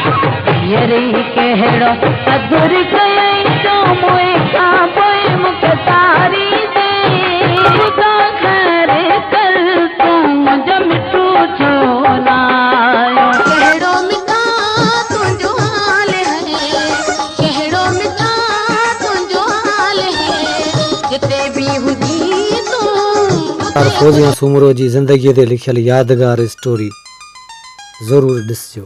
هينئر ئي ڪهڙو قدر ڪيئي جو موئي کان پوء مون کي تاريندين. خدا خير ڪر تون منهنجو مٺو ڇو نه آيو. ڪهڙو مٺا تنهنجو حال هي ڪهڙو مٺا تنهنجو حال هي جتي به هجين تون يار فوزيان سومرو جي زندگيء تي لکيل يادگار اسٽوري ضرور ڏسجو.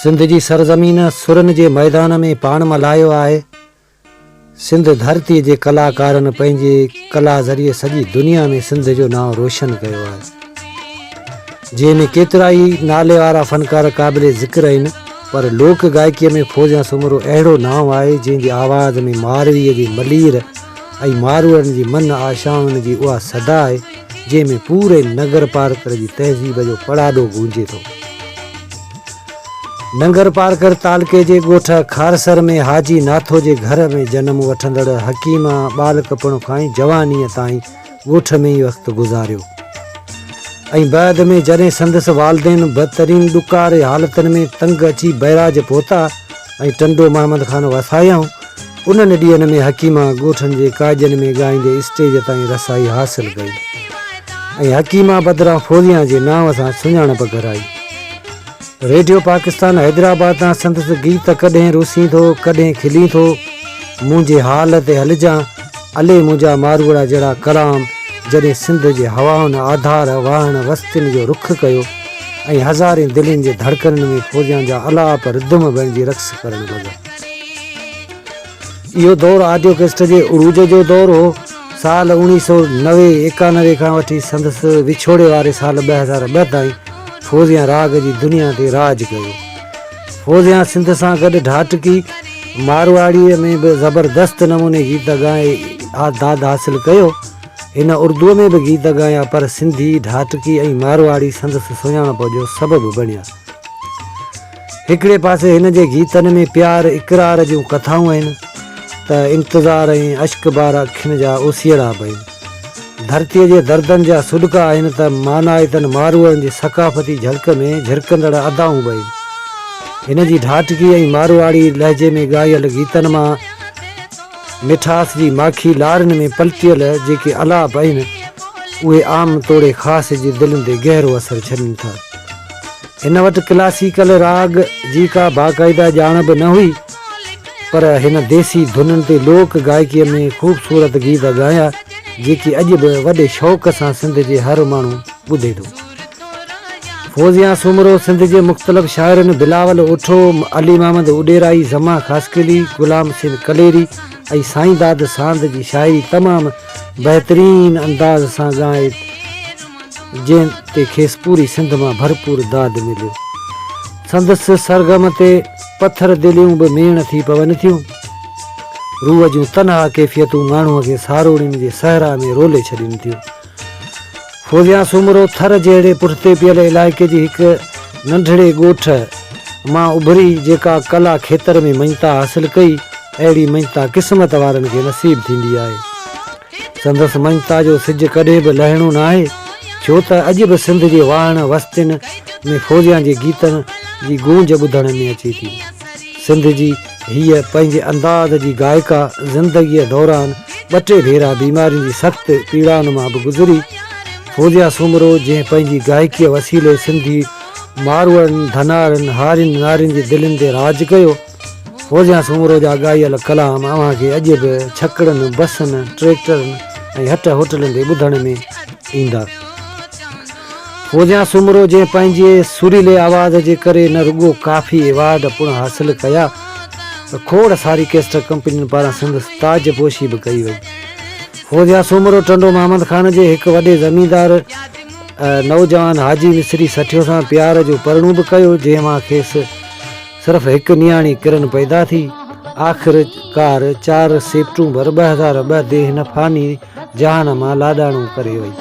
سنڌ جي سرزمين سرن جي ميدان ۾ پاڻ ملهايو آهي. سنڌ ڌرتيء جي ڪلاڪارن پنهنجي ڪلا ذريعي سڄي دنيا ۾ سنڌ جو نانء روشن ڪيو آهي. جنهن ۾ ڪيترائي نالي وارا فنڪار قابل ذڪر آهن پر لوڪ گائڪيء ۾ فوزيان سومرو اهڙو نانء آهي جنهن جي آواز ۾ مارويء جي ملير ۽ ماروئڙن جي من آشائن جي اها صدا آهي جنهن ۾ پوري ننگرپارڪر جي تهذيب جو پڙاڏو گونجي ٿو. ننگرپارڪر تعلقي جي ڳوٺ کارسر ۾ حاجي ناٿو جي گهر ۾ جنم وٺندڙ حڪيما ٻالڪپڻ کان ئي جوانيء تائين ڳوٺ ۾ ئي وقت گذاريو ۽ بعد ۾ جڏهن سندس والدين بدترين ڏڪاري حالتن ۾ تنگ اچي بئراج پهتا ۽ ٽنڊو محمد خان وسايائون، انهن ڏينهن ۾ حڪيما ڳوٺن جي ڪاڄن ۾ ڳائيندي اسٽيج تائين رسائي حاصل ڪئي ۽ حڪيما بدران فوزيان جي نانء سان سڃاڻپ گهرائي. ريڊيو پاڪستان حيدرآباد تان سندس گيت ڪڏهن روسين ٿو ڪڏهن کلين ٿو، منهنجي حال تي هلجان، الي منهنجا ماروئڙا جهڙا ڪلام جڏهن سنڌ جي هوائن آڌار واهڻ وستين جو رخ ڪيو ۽ هزارين دلين جي ڌڙڪنن ۾ فوزيان جا الاپ ردم بڻجي رقص ڪرڻ لڳا. اهو دور آڊيو ڪيسٽ جي عروج جو دور هو. سال 1990 91 کان وٺي سندس وڇوڙي واري سال 2002 تائين فوزيان راڳ جي دنيا تي راڄ ڪيو. فوزيان سنڌ سان گڏ ڍاٽڪي، مارواڙيء ۾ به زبردست نموني گيت ڳائي داد حاصل ڪيو. هن اردوء ۾ به گيت ڳايا پر سنڌي، ڍاٽڪي ۽ مارواڙي سندس سڃاڻپ جو سبب بڻيا. هڪڙي پاسي هن جي گيتن ۾ پيار اقرار جون ڪٿائون آهن ته انتظار ۽ اشڪبار اکين جا اوسيئڙا به آهن. ڌرتيء جي دردن جا سڏڪا آهن ته مانائتن ماروئڙن جي ثقافتي جهلڪ ۾ جهرڪندڙ ادائون به آهن. هن جي ڍاٽڪي ۽ ماروئاڙي لهجي ۾ ڳايل گيتن مان مٺاس جي ماکي لارين ۾ پلٽيل جيڪي الاپ آهن، اهي عام توڙي خاص جي دلين تي گهرو اثر ڇڏين ٿا. هن وٽ ڪلاسيڪل راڳ جي ڪا باقاعده ڄاڻ به نه هئي، پر هن ديسي ڌنن تي لوڪ گائڪيء ۾ خوبصورت گيت ڳايا، جيڪي اڄ به وڏي شوق سان سنڌ جي هر ماڻهو ٻڌي ٿو. فوزيان سومرو سنڌ جي مختلف شاعرن بلاول اوٺو، علي محمد اڏيرائي، زمان خاصخيلي، غلام حسين ڪليري ۽ سائينداد ساند جي شاعري تمام بهترين انداز سان ڳائي جنهن تي کيس پوري سنڌ مان ڀرپور داد مليو. سندس سرغم تي پٿر دليون به ميڻ ٿي پون ٿيون. روح جون تنها ڪيفيتون ماڻهوء کي ساروڻين جي صحرا ۾ رولي ڇڏين ٿيون. فوزيان سومرو ٿر جهڙي پٺتي پيل علائقي جي هڪ ننڍڙي ڳوٺ مان اڀري جيڪا ڪلا کيتر ۾ مڃتا حاصل ڪئي، اهڙي مڃتا قسمت وارن کي نصيب ٿيندي آهي. سندس مڃتا جو سج ڪڏهن به لهڻو ناهي، ڇو ته اڄ به سنڌ جي واهڻ وستين ۾ فوزيان جي گيتن جي گونج ٻڌڻ ۾ اچي ٿي. سنڌ جي هيء پنهنجي انداز جي گائڪا زندگيء دوران ٻه ٽي ڀيرا بيمارين جي سخت پيڙائن مان به گذري. فوزيا سومرو جنهن پنهنجي گائڪيء وسيلي سنڌي ماروئڙن، ڌنارن، هارين نارين جي دلين تي راڄ ڪيو. فوزيا سومرو جا ڳايل ڪلام اوهان کي اڄ به ڇڪڙن، بسن، ٽريڪٽرن ۽ هٽ هوٽلن تي ٻڌڻ ۾ ايندا. فوزيان سومرو جنهن پنهنجي سريلي آواز جي ڪري نه رڳو ڪافي ايوارڊ پڻ حاصل ڪيا پر کوڙ ساري ڪيسٽ ڪمپنين پاران سندس تاج پوشي به ڪئي وئي. فوزيان سومرو ٽنڊو محمد خان جي هڪ وڏي زميندار نوجوان حاجي مصري سٺيو سان پيار جو پرڻو به ڪيو جنهن مان کيس صرف هڪ نياڻي ڪرن پيدا ٿي. آخر ڪار چار سيپٽمبر 2002 تي هن فاني جهان مان لاڏاڻو ڪري وئي.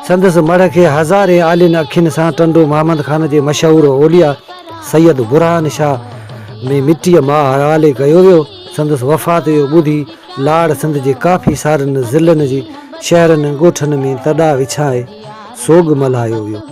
سندس مڙهه کي هزارين آلين اکين سان ٽنڊو محمد خان جي مشهور اولياء سيد برهان شاهه ۾ مٽيء ماء حوالي ڪيو ويو. سندس وفات جو ٻڌي لاڙ سنڌ جي ڪافي سارن ضلعن جي شهرن ۽ ڳوٺن ۾ تڏا وڇائي سوڳ ملهايو ويو.